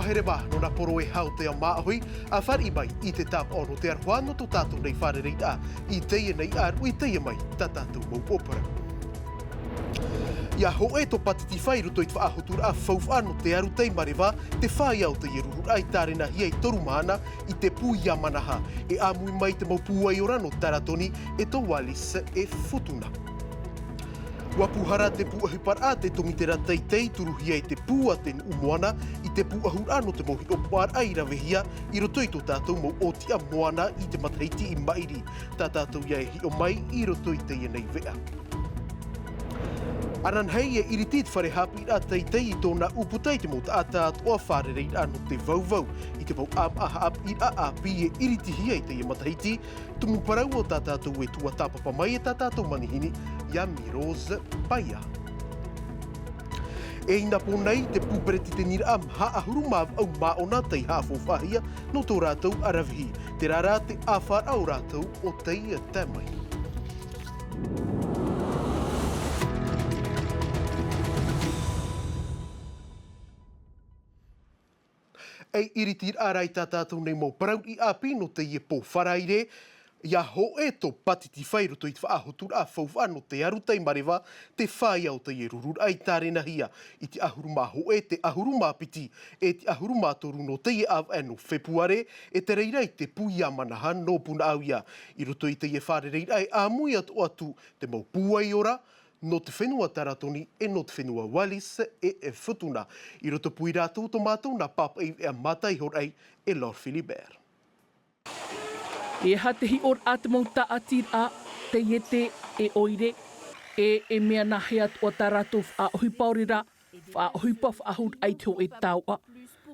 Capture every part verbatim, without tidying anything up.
Here mā nō nā poro e hau te māʻohi, a fāriʻi mai i te tāpaʻo nō te aroha nō tō tātou nei fārereiraʻa i teie nei ʻāruʻi, i teie mai tā tātou mau ʻōpara. ʻIa hōʻē tō Pātitifa i roto i te faʻahoturaʻa faufaʻa nō te aru tei mareva, te fāia o teie rururaʻa i tārenahia i toru mahana i te pū Iamanaha. E ʻāmui mai te mau pūai ora nō Taratoni e tō Wallis e Futuna. ʻUa pūhara te pū ʻohiparaʻa te Tomitera Teitei, turuhia i te pū a te nuʻu moana i te pūʻohuraʻa nō te mau hiʻopoʻaraʻa i ravehia i roto i tō tātou mau ʻōtiʻa moana i te matahiti i maʻiri. Tā tātou ïa e hiʻo mai i roto i teie nei veʻa. Ananahi e iriti te fare haʻapiʻiraʻa teitei i tōna ʻūputa i te mau taʻata atoʻa fārereiraʻa nō te vauvau i te mau ʻāmaʻa haʻapiʻiraʻa ʻāpī e iritihia i teie matahiti. Tumu parau o tā tātou e tuatāpapa mai e tā tātou manihini, ʻia Mirose Paia. E i nā pō nei te pū peretiteniraʻa maha ʻahuru mā vaʻu māʻona tei haʻafaufaʻahia nō tō rātou ʻaravihi. Terā rā te ʻāfaraʻa o rātou o teie taime. E iriti rā i tā tātou nei mau parau ʻāpī nō teie pō Faraire, ʻia hōʻē tō Pātitifa i roto i te faʻahoturaʻa faufaʻa nō te aru tei mareva, te fāia o teie rururaʻa i tārenahia i te ʻahuru mā hōʻē, te ʻahuru mā piti, e te ʻahuru mā toru nō teie ʻāvaʻe nō Fepuare, e te reira i te pū Iamanaha nō Punaʻauia. I roto i teie fārereiraʻa e ʻāmui atu atu te mau pūai ora nō te fenua Taratoni e nō te fenua Wallis e, e Futuna. I roto pū ia rātou tō mātou nā pāpaʻi veʻa mātāihoraʻa e Laure Philibert. E aha te hiʻoraʻa te mau tāʻatiraʻa, taiete, e ʻoire, e, e mea nāhea atoʻa tā rātou faʻaʻohipa ʻore rā, faʻaʻohipa faʻahou ai te hōʻē taoʻa.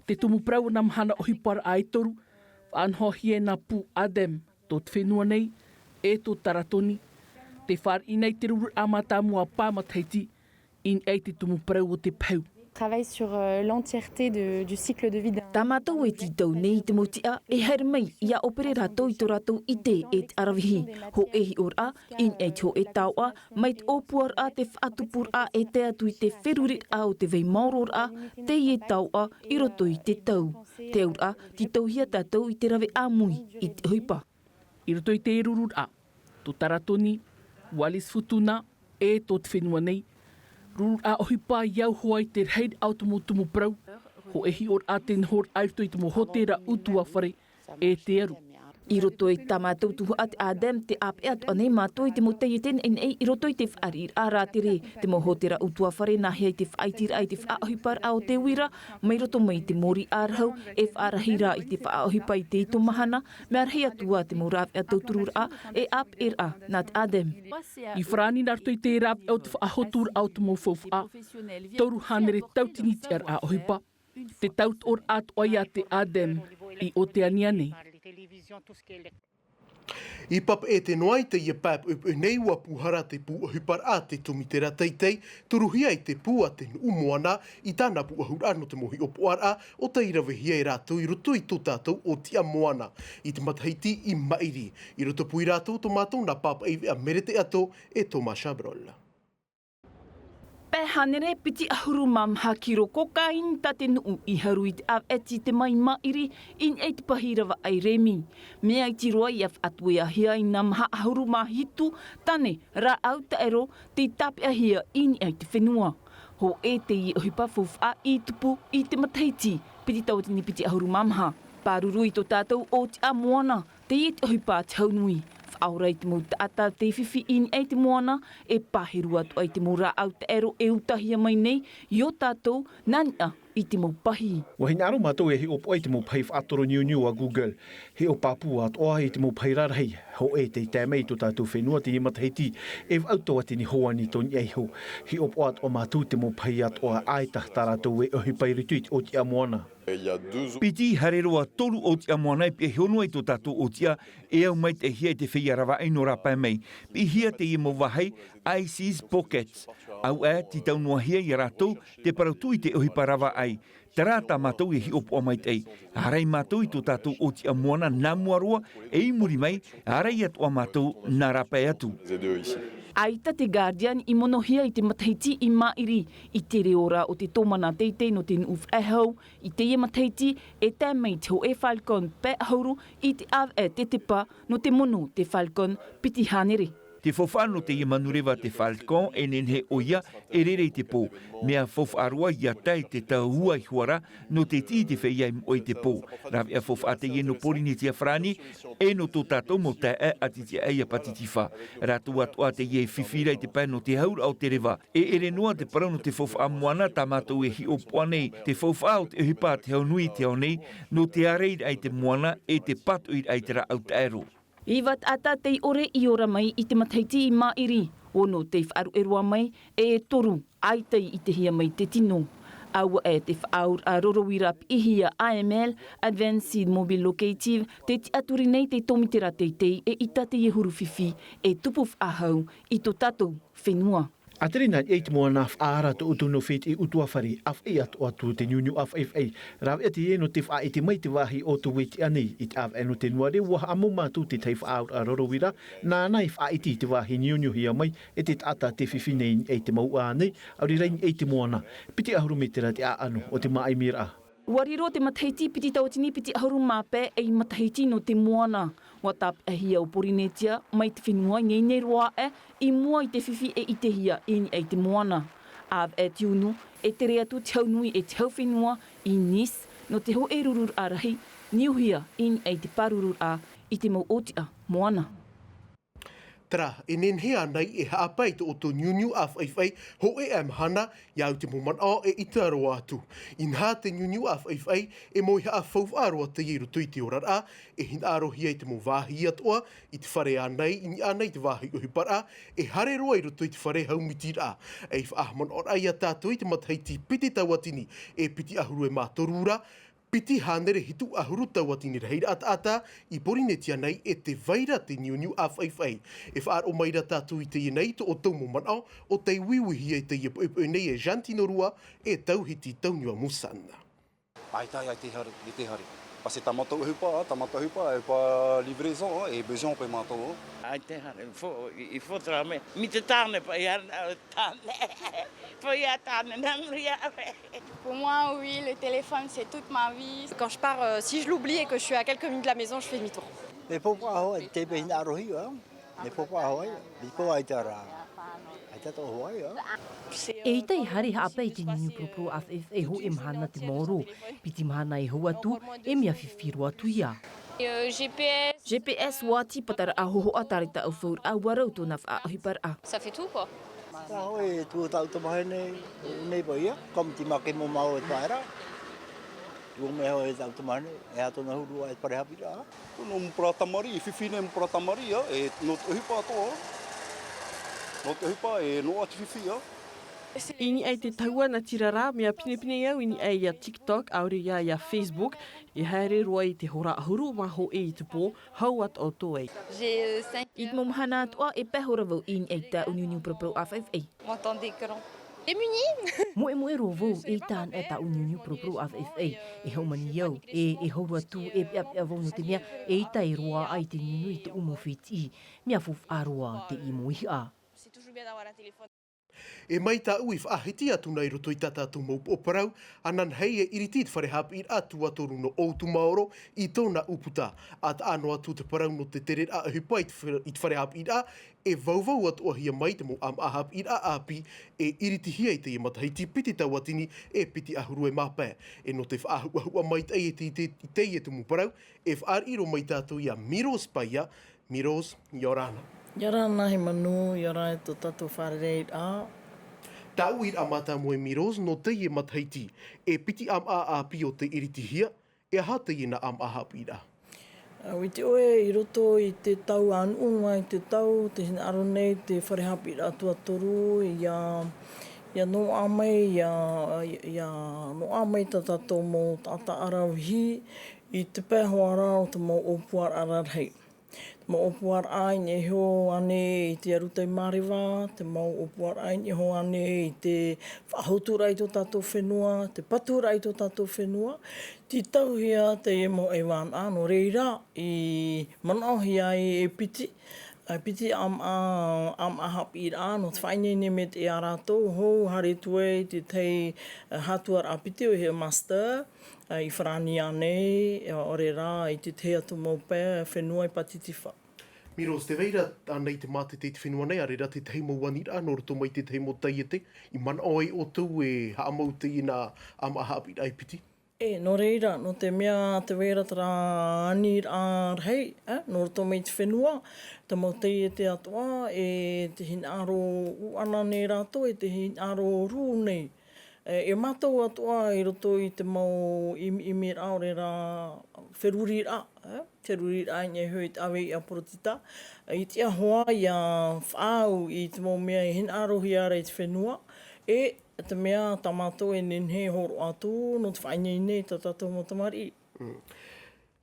Te tumu parau o nā mahana ʻohiparaʻa e toru, faʻanahohia e nā pū ADEME, tō te fenua nei, e tō Taratoni. Tē fāriʻi nei te rururaʻa mātāmua pae matahiti, i niʻa i te tumu parau o te pahu. Travaille sur, euh, l'entièreté de, du cycle de vie d'un... Tā mātou e tītau nei i te mau tiʻa, e haere mai, ʻia ʻōpere rātou i tō rātou ʻite e te ʻaravihi. Hōʻē hiʻoraʻa, i niʻa i te hōʻē taoʻa, mai te ʻōpuaraʻa, te faʻatupuraʻa, e tae atu i te feruriraʻa o te vai maororaʻa, teie taoʻa, i roto i te tau. Te auraʻa, tītauhia tātou i te rave ʻāmui, i te ʻohipa. I roto i te rururaʻa, tō Taratoni, Wallis Futuna, e tō te fenua nei. Rururaʻa ʻohipa ʻia au hoʻi te rahiraʻa o te mau tumu parau, hōʻē hiʻoraʻa te nohoraʻa i roto i te mau hōtēra ʻutuāfare, e te aru. I roto i tā mātou tuhaʻa te ADEME, tē ʻāpeʻe atoʻa nei mātou i te mau taiete naʻinaʻi i roto i te fāriʻiraʻa rātere, te mau hōtēra ʻutuāfare nāhea i te faʻaitiraʻa i te faʻaʻohiparaʻa o te uira, mai roto mai i te mōrī ʻārahu, e faʻarahi rā i te faʻaʻohipa i te ito mahana, mea rahi atu ā te mau rāveʻa tautururaʻa, e ʻāpeʻeraʻa nā te ADEME. I farāni nā roto i te rāveʻa o te faʻahoturaʻa o te mau faufaʻa, toru hānere tauatini tiʻaraʻa ʻohipa, te tautoʻoraʻa atoʻa ia te ADEME i Oteania nei. I Papeʻete noa i teie pae poʻipoʻi nei, ʻua pūhara te pū ʻohiparaʻa te Tomitera Teitei, turuhia i te pū a te nuʻu moana, i tāna pūʻohuraʻa nō te mau hiʻopoʻaraʻa o tei ravehia e rātou i roto i tō tātou ʻōtiʻa moana, i te matahiti i maʻiri. I roto pū ia rātou tō mātou nā pāpaʻi veʻa Merete Ato e Thomas Chabrol. Pae hānere piti ʻahuru mā maha kiro kokaina tā te nuʻu i haru i te ʻāvaʻe tī te mai maʻiri i niʻa i te pahī ravaʻai remi. Mea iti roa ʻia faʻatuiahia i nā maha ʻahuru mā hitu tane rāʻau taʻero tei tāpeʻahia i niʻa i te fenua. Hōʻē teie ʻohipa faufaʻa i tupu i te matahiti piti tauatini piti ʻahuru mā maha. Pāruru i tō tātou ʻōtiʻa moana, teie te ʻohipa a te hau nui. Faʻaora i te mau taʻata tei fifi i niʻa i te moana, e pāheru atoʻa i te mau rāʻau taʻero e utahia mai nei i ō tātou nā niʻa i te mau pahī. ʻUa hinaʻaro mātou e hiʻopoʻa i te mau pahī faʻatoroniuniu a Google. Hiʻo pāpū atoʻa i te mau pahī rarahi. Hōʻē tei tae mai i tō tātou fenua teie matahiti, e vaʻu tauatini hoani tō niʻa iho. Hiʻopoʻa atoʻa mātou te mau pahī atoʻa ʻaita tā rātou e ʻohipa i roto i te ʻōtiʻa moana. Piti haere roa toru ʻōtiʻa moana e piʻihia noa i tō tātou ʻōtiʻa, e au maitaʻihia i te feiā ravaʻai nō rāpae mai. Piʻihia teie mau vāhi, Isis Pockets. Auaʻe, tītau noa hia ia rātou te parau tū i te ʻohipa ravaʻai. Terā tā mātou e hiʻopoʻa maitaʻi. Ārai mātou i tō tātou ʻōtiʻa moana nā mua roa, e i muri mai, ārai atoʻa mātou nā rāpae atu. ʻAita te Guardian i monohia i te matahiti i maʻiri i te reo ra o te tōmana teitei nō te nuʻu faʻehau i teie matahiti, e tae mai te hōʻē Falcon pae ʻahuru i te ʻāvaʻe tetepa nō te mono te Falcon piti hānere. Te faufaʻa nō teie manureva te Falcon e nehenehe ʻoia e rere i te pō. Mea faufaʻa roa ia tae te tau ua i huara nō te tiʻi te feiā i moʻe i te pō. Rāveʻa faufaʻa teie nō Pōrīnetia farāni, e nō tō tātou mau taeaʻe a Titiaʻa ia Patitifa. Rātou atoʻa teie e fifi ra i te pae nō te auraʻa o te reva. E ʻere noa te parau nō te faufaʻa moana tā mātou e hiʻopoʻa nei, te faufaʻa o te ʻohipa a te hau nui i te ao nei, nō te ārairaʻa i te moana e te pātoʻiraʻa i te rāʻau taʻero. Iva taʻata tei ʻore i ora mai i te matahiti i maʻiri, ono tei faʻaruʻe roa mai, e toru ʻaita i ʻitehia mai te tino. Auaʻe te faʻaauraʻa rorouira piʻihia A M L, Advanced Mobile Locative, tē tiʻaturi nei te tōmitera teitei e ʻita teie huru fifi e tupu faʻahou i tō tātou fenua. ʻA te reira, i te moana faʻaara tō ʻoutou nō Fetiʻi ʻutuāfare, ʻāfaʻi atu atu te niuniu ʻāfaʻifaʻi. Rāveʻa teie nō te faʻaʻite mai te vāhi o tō Fetiʻi nei, i te ʻāvaʻe nō te nuare, ʻua haʻamau mātou te tahi faʻaauraʻa rorouira, nāna i faʻaʻite i te vāhi niuniuhia mai e te taʻata tē fifi nei i niʻa i te mouʻa nei, ʻaore rā i niʻa i te moana. Piti ʻahuru mētera te ʻāʻano o te māʻimiraʻa. ʻUa riro te matahiti piti tauatini piti ʻahuru mā pae ei matahiti nō te moana. ʻUa tāpeʻahia ʻo Pōrīnetia mai te fenua ineine roa aʻe i mua i te fifi e ʻitehia i niʻa i te moana. ʻĀvaʻe te unu, e tere atu te hau nui e te hau fenua i Nice nō te hōʻē rururaʻa rahi, niuhia i niʻa i te pārururaʻa i te mau ʻōtiʻa moana. Terā, e nehenehe ānei e haʻapae i tō ʻoutou niuniu ʻāfaʻifaʻi hōʻē ʻae mahana, ia au te mau manaʻo e ʻita roa atu. Inaha te niuniu ʻāfaʻifaʻi, e mau haʻafaufaʻa roa teie i roto i te oraraʻa, e hinaʻarohia i te mau vāhi atoʻa, i te fare ānei, i niʻa ānei i te vāhi ʻohiparaʻa, e haere roa i roto i te fare haumitiraʻa. E faʻahaʻamanaʻoraʻa ia tātou i te matahiti piti tauatini e piti ʻahuru e mā toru ra, piti hānere hitu ʻahuru tauatini rahiraʻa taʻata i Pōrīnetia nei e tē vai ra te niuniu ʻāfaʻifaʻi. E faʻaroʻo mai ra tātou i teie nei tō ʻoutou mau manaʻo, ʻo tei uiuihia i teie poʻipoʻi nei e Jantino Rua, e Tauhiti Tauniua Musana. ʻAita, ʻaita i te hari, i te hari. Parce que tā mātou ʻohipa, tā mātou ʻohipa, e pa livraison, e besoin paʻi mātou. ʻAita i te hari, il faut, il faut te ramener. Mi te tāne paʻi, tāne. Faut y attendre, non, rien. Pour moi, oui, le téléphone, c'est toute ma vie. Quand je pars, euh, si je l'oublie et que je suis à quelques minutes de la maison, je fais demi-tour. E pō paʻi hoʻi, te pē hinaʻarohia, e pō paʻi hoʻi, e pō ʻaita rā. ʻAita tō hoʻi, e. E ʻita i haere haʻapae i te niuniu poroporo ʻāfaʻifaʻi e hōʻē mahana te maoro. Piti mahana e hau atu, e mea fifi roa atu ia. Euh, G P S. G P S, ʻua tīpataraʻa hōhoʻa, tāreta ʻaufauraʻa, ʻua rau tōna faʻaʻohiparaʻa. Ça fait tout, quoi. Tā hoʻi, tuʻu tāʻu tamahine, nei paʻi ia, comme ti make mo mau e paera. Tuʻu mea hoʻi tāʻu tamahine, e aha tōna huru ʻae i te fare haʻapiʻiraʻa. Nō mau parau tamariʻi, e fifi nei mau parau tamariʻi, e, nō te ʻohipa atoʻa. Nō te ʻohipa, e noaʻa te fifi, ā. I niʻa i te tahua natirara, mea pinepine au i niʻa ia TikTok, ʻaore ia ia Facebook, e haere roa i te hora ʻahuru mā hōʻē i te pō, hau atoʻa ʻoutou ai. J'ai, euh, cinq... I te mau mahana atoʻa, e pae hora vau i niʻa i tāʻu niuniu paraparau ʻāfaʻifaʻi. Mon temps d'écran. Démuni. Moʻemoʻe roa vau, e ʻita anaʻe tāʻu niuniu paraparau ʻāfaʻifaʻi. E hōmani au, e, e hau atu, e peʻapeʻa vau nō te mea, e ʻita e roaʻa i te niuniu i tōʻu mau fētiʻi. Mea faufaʻa roa teie mau ihaʻa. E mai tāʻu i faʻahiti atu nei i roto i tā tātou mau upoʻo parau, ananahi e iriti i te fare haʻapiʻiraʻa tuatoru nō ʻOutumaoro i tōna ʻūputa. ʻA taʻa noa atu te parau nō te tereraʻa ʻohipa i te fare, i te fare haʻapiʻiraʻa, e vauvau atoʻahia mai te mau ʻāmaʻa haʻapiʻiraʻa ʻāpī, e iritihia i teie matahiti piti tauatini e piti ʻahuru e mā pae. E nō te faʻahuʻahuʻa maitaʻi i te, i te, i teie tumu parau, e fāriʻi roa mai tātou ia Miros Paia, Miros, ʻia ora na. ʻIa ora na Hemanu, ʻia ora e tō tātou fārereiraʻa. Tāʻu uiraʻa mātāmua e Miros, nō teie matahiti, e piti ʻāmaʻa ʻāpī ʻo tei iritihia, e aha teie nā ʻāmaʻa haʻapiʻiraʻa? ʻUa ʻite ʻoe, i roto i te tau ʻānuʻu noa i te tau, tē hinaʻaro nei te fare haʻapiʻiraʻa tuatoru, ʻia, ʻia noaʻa mai, ʻia, ʻia noaʻa mai tā tātou mau taʻata ʻaravihi, i te pae hoʻi ra o te mau ʻōpuaraʻa rarahi. Te mau ʻōpuaraʻa i niʻa iho ānei i te arutai māreva, te mau ʻōpuaraʻa i niʻa iho ānei i te faʻahotuaraʻa i tō tātou fenua, te paturaʻa i tō tātou fenua, tītauhia teie mau ʻaivānaʻa, nō reira, i manaʻohia ai e piti, ʻAe, piti ʻāmaʻa, ʻāmaʻa haʻapiʻiraʻa, nō te faʻaineine mai iā rātou, hou haere atu ai te tahi, ā, hātuaraʻa piti ʻoia hoʻi master, ā, i Farāni ānei, ā, ʻaore rā, i te tahi atu mau pae, fenua i Pātitifā. Miros, tē vai ra ānei te mātete i te fenua nei, ʻaore rā te tahi mau aniraʻa, nō roto mai te tahi mau taiete, i manaʻo ai ʻoutou e haʻamau teie nā ʻāmaʻa haʻapiʻiraʻa e piti? E, nō reira, nō te mea tē vai ra terā aniraʻa rahi, ā, nō roto mai te fenua, te mau taiete atoʻa, e te hinaʻaro ʻūʻana nei rātou, e te hinaʻaro rū nei. E, e mātou atoʻa i roto i te mau ʻimi, ʻimiraʻa ʻaore rā feruriraʻa, ā, feruriraʻa i niʻa iho i te ʻāvaʻe iā Porotita, i te ʻahoʻa ʻia faʻaau i te mau mea e hinaʻarohia ra i te fenua, e te mea tā mātou e nehenehe e hōroʻa atu nō te faʻaineine i tā tātou mau tamariʻi. Mm.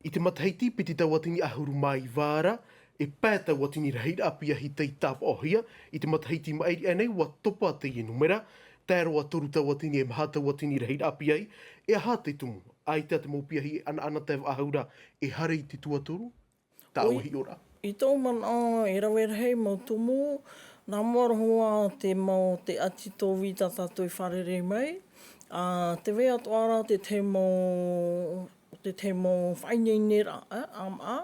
I te matahiti piti tauatini ʻahuru mā iva ra, e pae tauatini rahiraʻa piahi tei tāpaʻohia, i te matahiti maʻiri aʻe nei ʻua topa teie nūmera, tae roa toru tauatini e maha tauatini rahiraʻa piahi, e aha te tumu? ʻAita te mau piahi e ʻanaʻanatae faʻahou ra, e haere i te tuatoru? Tāʻu hiʻoraʻa. I tōʻu manaʻo, e rave rahi mau tumu, nā mua roa hoʻi te mau, te ʻati tōvī tā tātou i fārerei mai, ā, tē vai atoʻa ra te tahi mau, te tahi mau faʻaineineraʻa, ā, ʻāmaʻa,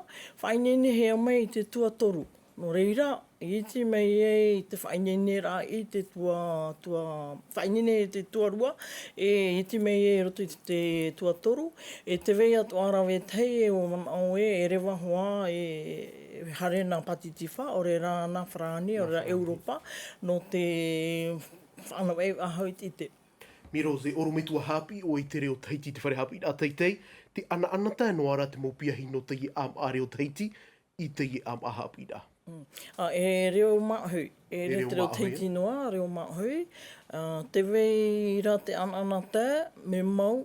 faʻaineinehia mai i te tuatoru. Nō reira, i iti mai ai te faʻaineineraʻa i te tua, tua, faʻaineine i te tuarua, e iti mai ai i roto i te tuatoru, e tē vai atoʻa ra vetahi e ʻua manaʻo ē, e reva hoʻi e haere nā Pātitifā, ʻaore rā nā Farāni, ʻaore rā Europa, nō te faʻanahonahoraʻa i te ʻite. Miros, e ʻorometua haʻapiʻi ʻoe i te reo Tahiti i te fare haʻapiʻiraʻa teitei, tē ʻanaʻanatae noa ra te mau piahi nō teie ʻāmaʻa reo Tahiti, i teie ʻāmaʻa haʻapiʻiraʻa. Mm. Ā, e reo māʻohi, e reo Tahiti noa, reo māʻohi. Ā, tē vai ra te ʻanaʻanatae, mea mau,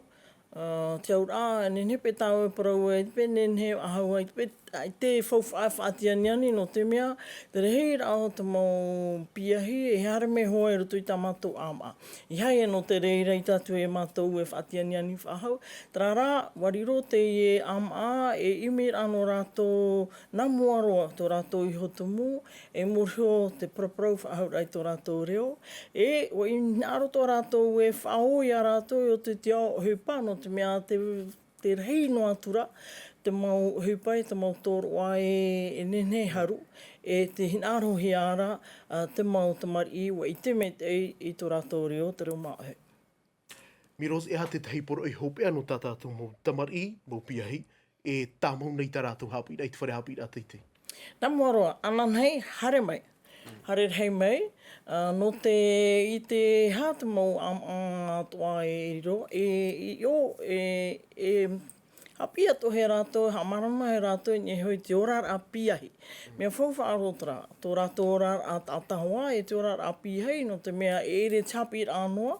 ā, te auraʻa, e nehenehe paʻi tāʻu e parau ai, paʻi nehenehe faʻahou ai, paʻi, ā, i te faufaʻa faʻatianiani, nō te mea, te rahiraʻa o te mau piahi, e haere mai hoʻi i roto i tā mātou ʻāmaʻa. ʻEiaha nō te reira ʻaita atu e mātou e faʻatianiani faʻahou. Terā rā, ʻua riro teie ʻāmaʻa, e ʻimiraʻa nō rātou nā mua roa, tō rātou iho tumu, e mōhio te paraparau faʻahouraʻa i tō rātou reo. E, ʻua hinaʻaro tō rātou e faʻaō iā rātou i ʻō i te ao ʻohipa, nō te mea te, te rahi noa atu ra, te mau ʻohipa e te mau tōroʻa e, e nehenehe e haru, e tē hinaʻarohia ra, ā, te mau tamariʻi ʻua ʻite maitaʻi i tō rātou reo, te reo māʻohi. Miros, e aha te tahi poroʻi hopeʻa nō tā tātou mau tamariʻi, mau piahi, e tāmau nei tā rātou haʻapiʻiraʻa i te fare haʻapiʻiraʻa teitei? Nā mua roa, ananahi, haere mai. Haere rahi mai, ā, nō te, i te aha te mau ʻāmaʻa atoʻa e riro, e, i ʻō, e, e, haʻapiʻi atoʻa hoʻi rātou, haʻamārama hoʻi rātou i niʻa iho i te oraraʻa piahi. Mea faufaʻa roa terā, tō rātou oraraʻa taʻata hoʻi, e te oraraʻa piahi, nō te mea e ʻere te haʻapiʻiraʻa noa,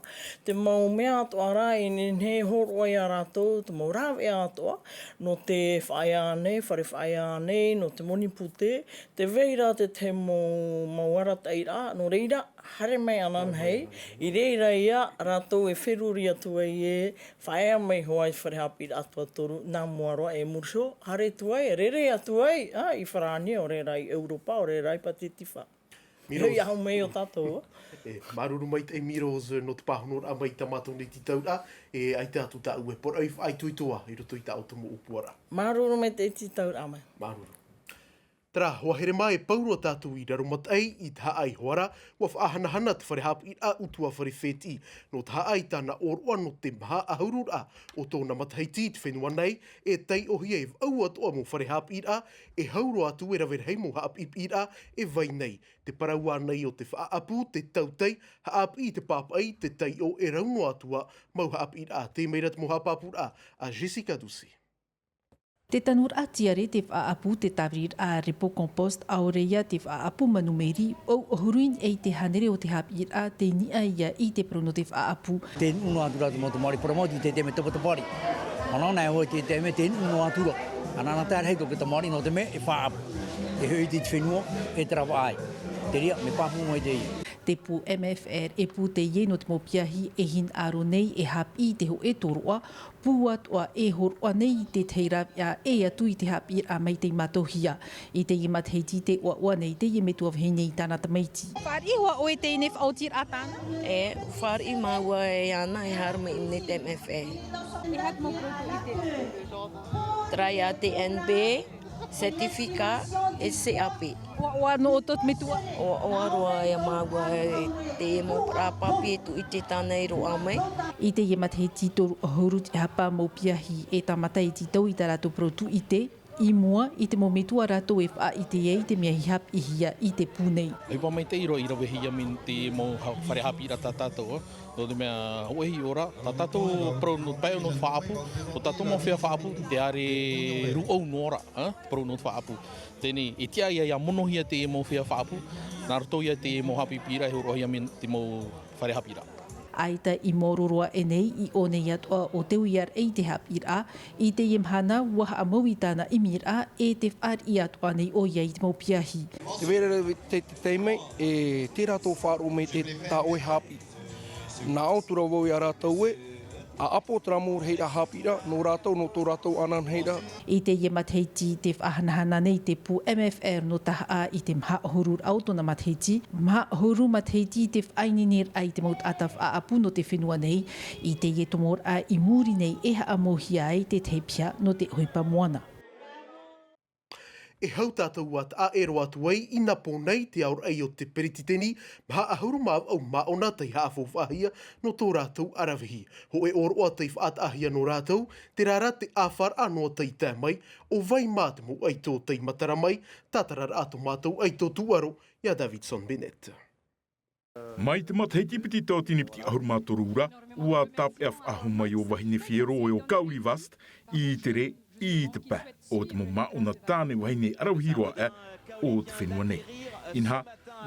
te mau mea atoʻa rā, e nehenehe e hōroʻa iā rātou, te mau rāveʻa atoʻa, nō te faʻaea nei, fare faʻaea nei, nō te moni pūtē, tē vai ra te tahi mau, mau arataʻiraʻa, nō reira, haere mai ananahi, i reira ïa rātou e feruri atu ai e faʻaea mai hoʻi i te fare haʻapiʻiraʻa tuatoru, nā mua roa e mōhio, haere atu ai, rere atu ai, ā, i Farāni, ʻaore rā i Europa, ʻaore rā i Pātitifā. Miros. Hei ahu mai o tātou. E, māuruuru maitaʻi Miros nō te pāhonoraʻa mai i tā mātou nei tītauraʻa, e ʻaita atu tāʻu e poroʻi faʻaitoito ā i roto i tā ʻoutou mau ʻōpuaraʻa. Māuruuru maitaʻi tītauraʻa mai. Māuruuru. Terā, hoa here mā, e pau roa tātou i Raromataʻi, i Tahaʻa i Hoara, ʻua faʻahanahana te fare haʻapiʻiraʻa ʻUtuāfare Fētiʻi, nō Tahaʻa i tāna ʻōroʻa nō te maha ʻahururaʻa o tōna matahiti i te fenua nei, e taiʻohia e vaʻu atoʻa mau fare haʻapiʻiraʻa, e hau roa atu e rave rahi mau haʻapiʻipiʻiraʻa e vai nei. Te parau ānei o te faʻaʻapu, te tautai, haʻapiʻi i te pāpaʻi, te taiʻo, e rau noa atu ā mau haʻapiʻiraʻa. Tei mai ra te mau haʻapāpūraʻa a Jessica Ducé. Te tanuraʻa tiare, te faʻaʻapu, te tāviriraʻa repo compost, ʻaore ia te faʻaʻapu manu meri, ʻou ʻohuru i niʻa i te hānere o te haʻapiʻiraʻa, tei niʻa ïa i te parau nō te faʻaʻapu. Tē nuʻu noa atu ra te mau tamariʻi parau mau, tē teitei mea tapatapari. Ananahi hoʻi tē teitei mea tē nuʻu noa atu ra. Ananahi rahi tō te tamariʻi nō te mea e faʻaʻapu. E hoʻi i te fenua, e te ravaʻai. Te reira, mea pāpū mai teie. Te pū M F R e pū teie nō te mau piahi e hinaʻaro nei e haʻapiʻi i te hōʻē tōroʻa, pū atoʻa e hōroʻa nei i te tahi rāveʻa e atu i te haʻapiʻiraʻa mai tei mātauhia. I teie matahiti tē ʻoaʻoa nei teie metua vahine i tāna tamaiti. Fāriʻi hoʻi ʻoe i teie nei faʻaotiraʻa tāna? E, fāriʻi māua e ana e haere mai nei te M F R. E aha te mau produit i te? Terā ia te N B, certificat, e C A P. ʻOaʻoa nō ʻoutou te metua? ʻOaʻoa roa ia māua i te mau parau pāpū e tuʻu i te tāna i roaʻa mai. I teie matahiti toru ʻahuru te hapa mau piahi e tāmata e tītau i tā rātou parau tuʻite. I mua, i te mau metua rātou e faʻaʻite ai te mea i haʻapiʻihia i te pū nei. ʻOia maitaʻi roa i ravehia mai te mau ha-, fare haʻapiʻiraʻa tā tātou, ā. Nō te mea, hōʻē hiʻoraʻa, tā tātou parau nō, pae nō te faʻaʻapu, tō tātou mau feiā faʻaʻapu, tē ʻāreʻa rūʻau noa ra, ā, parau nō te faʻaʻapu. Teie nei, e tiʻa ia, ia monohia te mau feiā faʻaʻapu, nā roto ia te mau haʻapiʻiraʻa e hōroʻahia mai te mau fare haʻapiʻiraʻa. ʻAita i maoro roa aʻe nei, i ʻō nei atoʻa ʻo Teuiaraʻa i te haʻapiʻiraʻa, i teie mahana, ʻua haʻamau i tāna ʻimiraʻa, e tē fāriʻi atoʻa nei ʻoia i te mau piahi. Te vera te, te taime, e tē rātou faʻaroʻo mai te tā ʻoe haʻapiʻi. Nā ʻō atu ra vau ia rātou ē, ʻapo terā mau rahiraʻa haʻapiʻiraʻa, nō rātou, nō tō rātou ananahi ra. I teie matahiti tē faʻahanahana nei te pū M F R nō Tahaʻa i te maha ʻahuru o tōna matahiti, maha ʻahuru matahiti i te faʻaineineraʻa i te mau taʻata faʻaʻapu nō te fenua nei, i teie tomoraʻa i muri nei e haʻamauhia ai te tahi piha nō te ʻohipa moana. E hau tātou ʻua taʻa ʻē roa atu ai i nā pō nei te aoraʻi o te peretiteni, maha ʻahuru mā vaʻu māʻona tei haʻafaufaʻahia nō tō rātou ʻaravihi. Hōʻē ʻōroʻa tei faʻataʻahia nō rātou, terā rā te ʻāfaraʻa noa tei tae mai, ʻo vai mā te mau ʻaito tei matara mai, tātararaʻa tō mātou ʻaito tūʻaro, ia Davidson Bennett. Mai te matahiti piti tauatini piti ʻahuru mā toru ra, ʻua tāpeʻa faʻahou mai ʻo Vahine Fierro e ʻo Kauli Vast i te rē, i te pae o te mau māʻona tāne vahine ʻaravihi roa aʻe o te fenua nei. Inaha,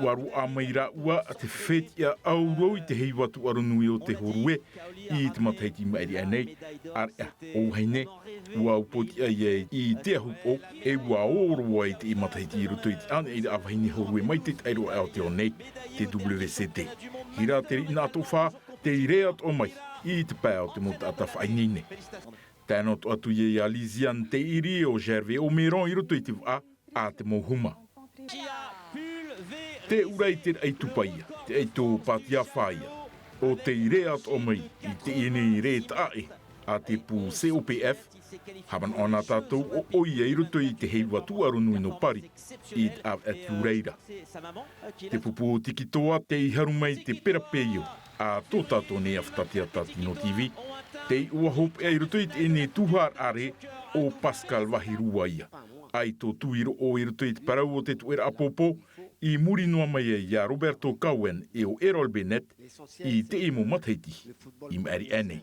ʻua roaʻa mai rāua te fetiʻa ʻauroa i te heiva tūʻaro nui o te hōrue i te matahiti i maʻiri aʻe nei, ʻāreʻa ʻo vahine, ʻua upoʻotiʻa ia i te ahupoʻo, e ʻua ō roa i te matahiti i roto i te ʻāneʻiraʻa vahine hōrue mai te taʻiroʻa o te ao nei, te W C T. Hira te riʻi nā tō fā, tei rē atoʻa mai i te pae o te mau taʻata faʻaineine. Tae noa atu ia ia Lisiane Teiri ʻo Gervais Omeron i roto i te vaʻa a te mau huma. Te ʻūrai te raʻi tupa ia, te ʻaito pātiafa ia, ʻo tei rē atoʻa mai i teie nei rē taʻa ʻē a te pū C O P F, haʻamanaʻo ana tātou ʻo ʻoia i roto i te heiva tūʻaro nui nō Paris, i te ʻāvaʻe tiurai ra. Te pupu tikitoa tei haru mai te perapeio a tō tātou nei ʻāfata teata Tino T V, tei ʻua hopeʻa i roto i teie nei tuhaʻa rē ʻo Pascal Vahirua ia. ʻAito tū i roʻo i roto i te parau o te tuʻeraʻa pōpō, i muri noa mai ai ia Roberto Cowen e ʻo Errol Bennett, i teie mau matahiti i maʻiri aʻe nei.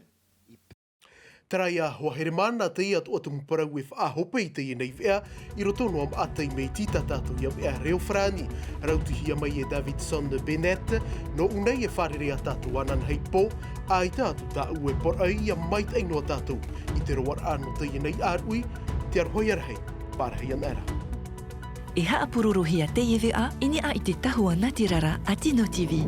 Terā ia, hoa here mā, nā teie atoʻa te mau parau e faʻahope i teie nei veʻa, i roto noa maʻa taime i tā tātou ia veʻa reo farāni, rautihia mai e Davidson Bennett. Nō ʻō nei e fārerei ā tātou ananahi pō, ʻaita atu tāʻu e poroʻi ia maitaʻi noa tātou i te roaraʻa nō teie nei ʻāruʻi, te aroha ia rahi, pārahi ana ra. E haʻapurorohia teie veʻa i niʻa i te tahua nātirara a Tino T V.